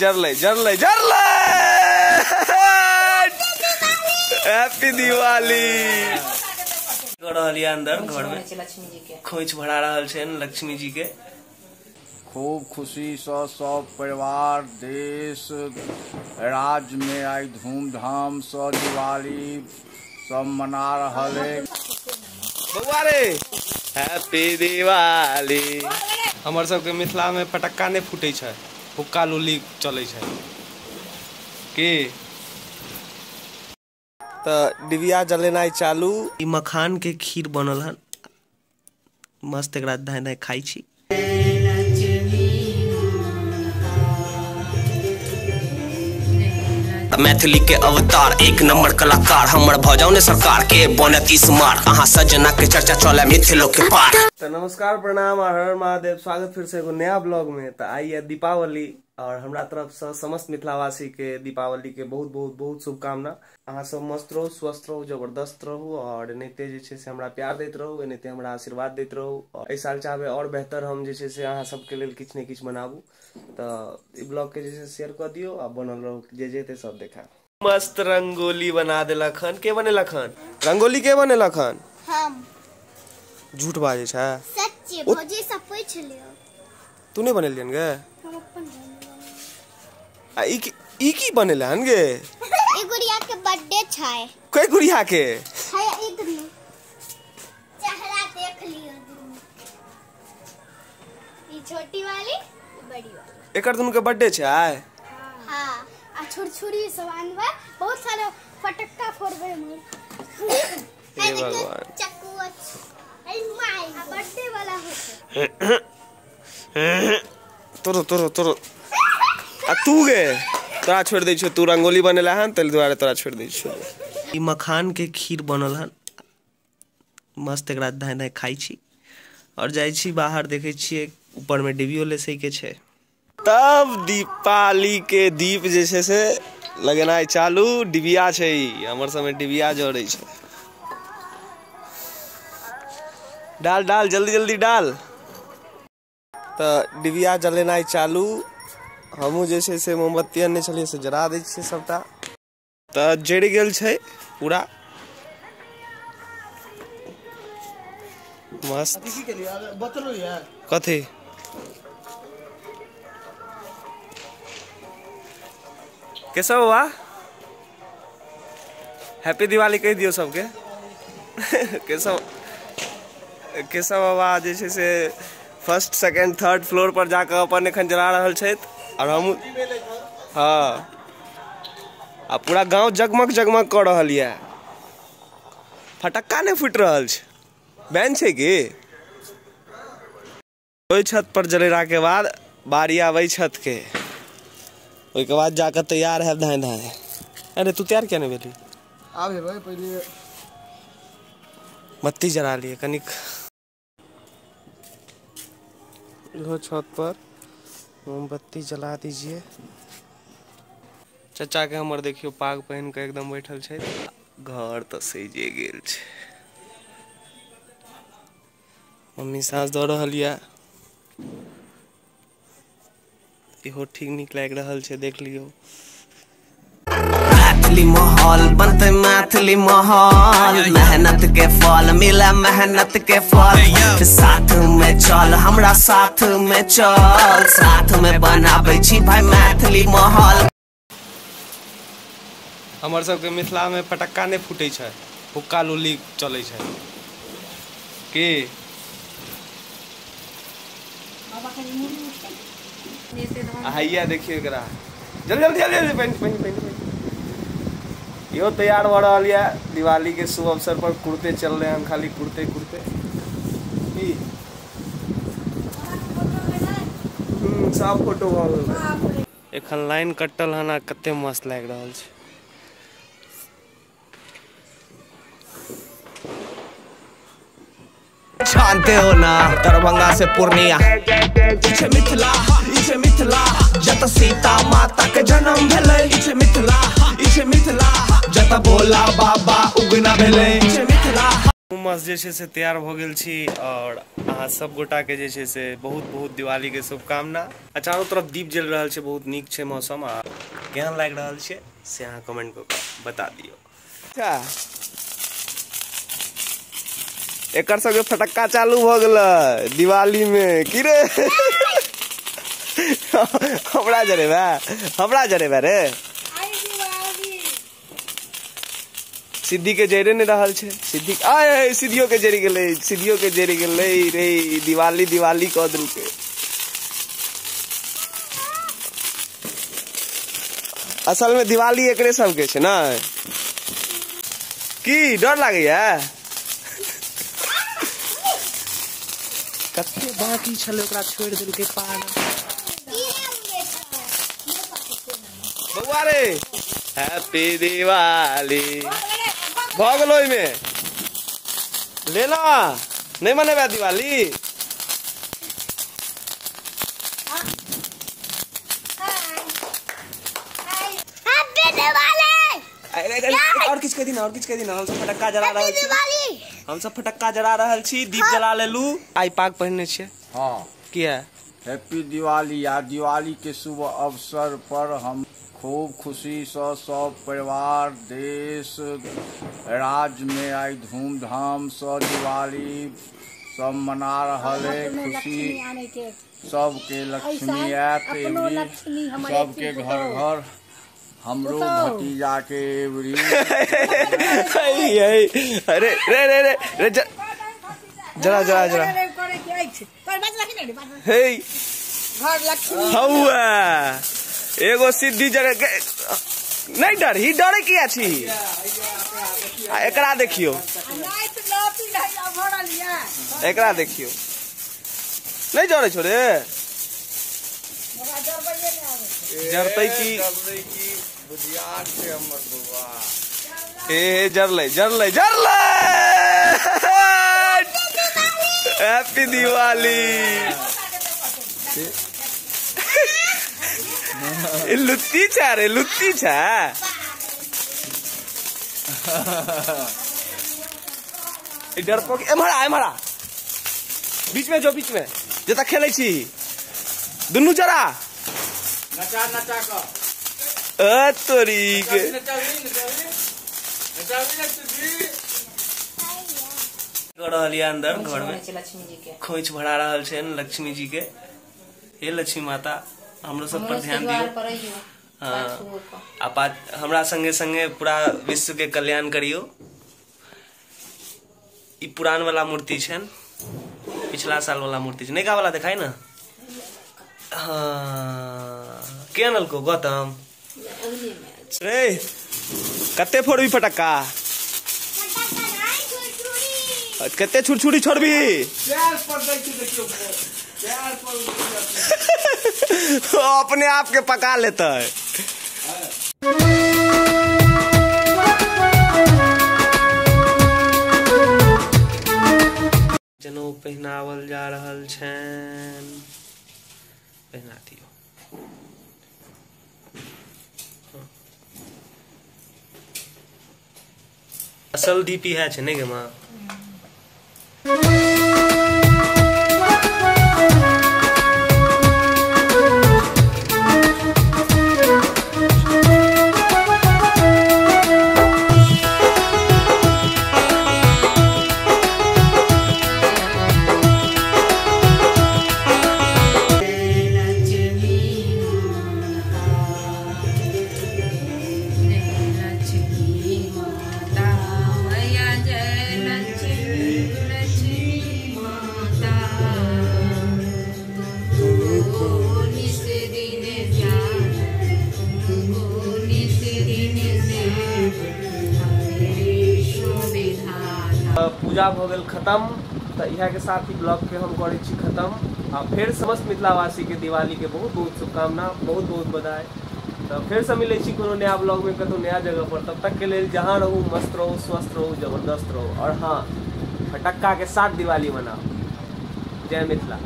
जरलै जरलै जरलै। Happy Diwali. कर रहल ये अंदर घर में लक्ष्मी जी के खोइछ भरा रहल छै लक्ष्मी जी के। खूब खुशी से सब परिवार देश राज्य में आई धूमधाम से दिवाली सब मना रहल है। बउआ रे हैप्पी दिवाली। हमर सबके मिथिला में फटक्का नहीं फूटे छै, हुक्का लुल्ली चले छै की। त डिबिया जलेनाइ चालू। ई मखान के खीर बनल हन, मस्त एकरा धाय धाय खाइ छी। मैथिली के अवतार एक नंबर कलाकार हमर भजाओ ने सरकार के बनत स्मार्ट। अहाँ सजना के चर्चा चले मिथिलो के पार। तो नमस्कार, प्रणाम और हर महादेव। स्वागत फिर से एगो नया ब्लॉग में। तो आई है दीपावली और हमरा तरफ से समस्त मिथिलावासी के दीपावली के बहुत बहुत बहुत शुभकामना। अहाँ सब मस्त रहू, स्वस्थ रहू, जबरदस्त रहू और एनाहिते जे छै से हमरा प्यार दैत रहू, एनाहिते हमरा आशीर्वाद दैत रहू। और एहि साल चाहबै और बेहतर हम जे छै से अहाँ सबके लेल किछु ने किछु बनाबू। तो ई ब्लॉग के जे छै शेयर कऽ दियौ आ बनल रहू, जे जेतै सब देखा। मस्त रंगोली बना देलक हन। के बनेलक हन रंगोली? के बनेलक हन? हम। झूठ बाजै छै? सच्चे भौजी सब पूछ लियो। तू नहीं बनेलियन गे? हम अपन। आ ई की बनेले हन गे? ई गुड़िया के बर्थडे छै। कोई गुड़िया के? है ई दुनू। चेहरा देख लियो दुनू। ई छोटी वाली, ई बड़ी वाली। एकर दुनू के बर्थडे छै? हां। आ छुरछुरी सब आनबै, बहुत सारा फटक्का फोड़बै हम। हे भगवान। चक्कू अछि। अरे my, birthday वाला होते। तोरो तोरो तोरो। आ तू गे तोरा छोड़ दै छियौ, तू रंगोली बनेला हन ताहि दुआरे तोरा छोड़ दै छियौ। ई मखान के खीर बनल हन, मस्त एकरा धाय धाय खाइ छी। और जाइ छी बाहर, देखै छियै ऊपर में डिबियो लेसै के छै। तब दीपावली के दीप जे छै से लगेनाइ चालू। डिबिया छै, हमर सबमे डिबिया जरै छै। डाल डाल जल्दी जल्दी डाल। तऽ डिबिया जलेनाइ चालू। हमहूँ जे छै से मोमबत्ती अनने छलियै से जरा दै छियै सबटा। तऽ जरि गेल छै पूरा मस्त। कथी केशव बाबा हैप्पी दिवाली कहि दियौ सबके। केशव केशव बाबा जे छै से फर्स्ट सेकंड थर्ड फ्लोर पर जाकऽ अपन एखन जरा रहल छथि। और हम हाँ, आ पूरा गांव जगमग जगमग कऽ रहल यऽ। फटक्का नहि फूटि रहल छै, बैन छै की? ओहि छत पर जलेला के बाद बारी आबै छत के, ओहिके बाद जाकऽ तैयार है धाय धाय। अरे तू तैयार किया नहि भेली? आब हेबै, पहिले बत्ती जरा लिए कनिक। इहो छत पर मोमबत्ती जला दीजिए। चचा के हमर देखियो पाग पहिन के एकदम बैठल छै। घर तऽ सजे गेल छै। मम्मी साँझ दऽ रहल यऽ। इहो ठीक नीक लागि रहल छै, देख लियौ। मैथिली माहौल बनते मैथिली माहौल, मेहनत के फल मिला मेहनत के फल। साथ में चल हमरा साथ में चल, साथ में बनाबै छी भाई मैथिली माहौल। हमर सबके मिथिला में फटक्का नहीं फूटे छै, हुक्का लुल्ली चले छै की। हैया देखियो एकरा, जल्दी जल्दी जल्दी पहिन पहिन पहिन। यो तैयार भऽ रहल यऽ दिवाली के शुभ अवसर पर। कुर्ते चल रहे हैं, खाली कुर्ते कुर्ते की सब फोटो भऽ गेल। एखन लाइन कटल हन आ कते मस्त लागि रहल छै। जानते हो ना दरभंगा से पूर्णिया, इछे मिथिला इछे मिथिला, जत सीता माता के जन्म भेलै। इछे मिथिला इछे मिथिला, जत भोला बाबा उगना भेलै। इछे मिथिला। मस्त बस जे छै से तैयार भऽ गेल छी और अहाँ सब गोटा के जे छै से बहुत बहुत दिवाली के शुभकामना। आ चारों तरफ दीप जल रहल छै, बहुत नीक छै मौसम आ केहन लागि रहल छै से अहाँ कमेंट कऽ के बता दियौ। अच्छा एकर सबके फटक्का चालू भऽ गेलै दिवाली में की रे? हमरा जरेबा, हमरा जरेबा रे। सिद्धि के जरे नहीं रहल छै, सिद्धि आय सिद्धियो के जरि गेलै, सिद्धियो के जरि गेलै रे। दिवाली दिवाली कऽ देलकै। असल में दिवाली एकरे सबके छै ने। की डर लागैया? कते बाकी छलै ओकरा छोड़ि देलकै पागल। बौआ रे हैप्पी दिवाली भऽ गेलो। ओहिमे लेना नहीं मनेबे दिवाली? हैप्पी दिवाली। और किछु कहि दिना, और किछु कहि दिना। हम सब फटक्का जरा रहल छी, हम सब फटक्का जरा रहल छी, दीप जला लेलू। आइ पाग पहिरने छियै? हाँ। किया? हैप्पी दिवाली। आ दिवाली के शुभ अवसर पर हम खूब खुशी से सब परिवार देश राज्य में आई धूमधाम से दिवाली सब मना रहल है। खुशी सबके लक्ष्मी आयत, सबके घर घर हमरो भतीजा के एवरी। अरे रे रे रे रे जरा जरा जरा हे हौआ एगो सिद्धि जरे नहीं डर ही डरे किया छी? आ एकरा देखियो, एकरा देखियो नहीं जरे छो रे। जरतै की बुधियार छै हमर बौआ। ए जरलै जरलै जरलै। हैप्पी दिवाली। लुत्ती छै रे, लुत्ती छै। डरपोक एम्हर आ, एम्हर आ, बीच में जो, बीच में जतऽ खेलै छी दुनू जरा नचा नचा कऽ। अ तोरी के कर रहल ये अंदर घर में खोइछ भरा रहल छै लक्ष्मी जी के। हे लक्ष्मी माता हमरो सब पर ध्यान दियौ। हाँ, आ हमरा संगे संगे पूरा विश्व के कल्याण करियो। ई पुरान वाला मूर्ति छनि, पिछला साल वाला मूर्ति छै, नयका वाला देखाई ना। हाँ, के अनलको? गौतम रे। कते फोड़बी फटक्का? कते छुरछुरी छोड़बी? अपने आप के पका लेता है। जनऊ पहनावल जा रहल छनि, पहना दियौ। असल दीप इएह छै ने गे माँ? पूजा भऽ गेल खत्म। तऽ इएह के साथ ही ब्लॉग के हम करै छी खत्म। आ फेर समस्त मिथिलावासी के दिवाली के बहुत बहुत शुभकामना, बहुत बहुत बधाई। तऽ फेरसँ मिलै छी कोनो नया ब्लॉग में कतौ नया जगह पर। तब तक के लेल जहाँ रहू मस्त रहू, स्वस्थ रहू, जबरदस्त रहू और हाँ फटक्का के साथ दिवाली मनाओ। जय मिथिला।